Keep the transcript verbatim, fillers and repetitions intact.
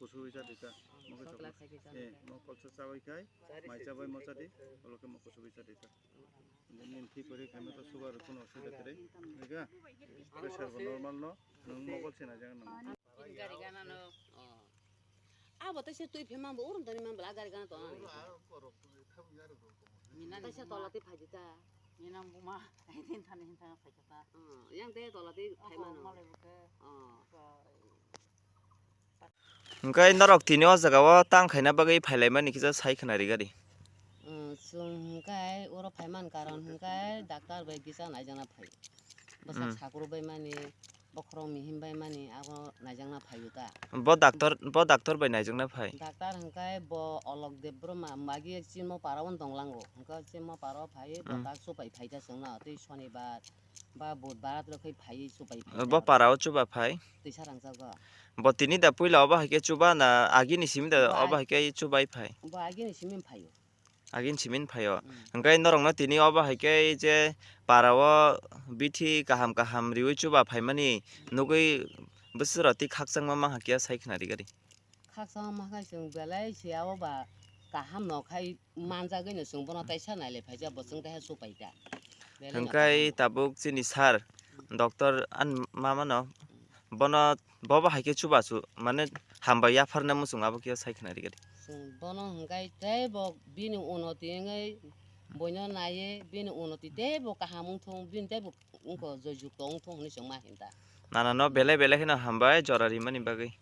Kusu bisa dita. Mokol Sokla sakla. Sakhi Eh, chalai. Mokol sa chabai khai, mai chabai mocha di, olo ke mokol su bisa dita. Nin thi kori khaima to sugar kuno osubida kore. Dega? Pressure bo normal no, nung mokol sina jang nang. Gari gana no. Oh. Abo to se twi phe mambo, urum tani mambo, a gari gana to ani. Mina ta se tola ti phaji ta. Mina buma, tin thani hin thang phaji ta. Oh, yang te tola ti phaima no. Malai buke. Oh. Hwnkhe norok tini o jaga o tang khaina bagwi phailaimani kisa sai khna ri gari. Chwng hwnkhe oro phaiman karon hwnkhe doctor bai kisa naijakna phai. Bwsak Hmm. sakru bai mani, bokhorok mihim bai mani abo naijakna phaio ta. Bo doctor, bo doctor bai naijakna phai. Doctor hwnkhe bo Olok Debbarma magi chini para o tonglango. Hwnkhe chini para o phai bo Hmm. tak supai phai ta chwngno tei sonibar. Ba budbar rok khai phaiwi chubai phai Bo ta. Para o chuba phai. Twisa rangchak go. Bo tini da puila obo hai khe chuba na agini simi da Bo obo ag- hai khe chubai phai. Bo agini simi phaio. Agini simi phaio. Mm. Hwnkhe norok no tini obo hai khe je para o bithi kaham kaham riwi chuba phaimani nugwi bwswk rok twi khakchangma ma hakhe sai khna ri gari. Khakchangma khe chwng belai se abo ba kaham no khai manjagwi no chwng bono taisa nailai phaijak bo chwng taiha chupai ta. Belai no Hwnkhe kaham. Tabuk chini sir, doctor an mama no, bono bobo hai khe chubachu, mane hambai yapharna muchung abo khe sai khna ri gari. Chwng bono hwnkhe tei bo bini unoti wngwi boino naiwi bini unoti tei bo kaham wngthung, bini tei bo wngkho joyjukto wngthung hwnwi chwng ma hinta. Nana no belai belai kheno hambai jora rimani bagwi.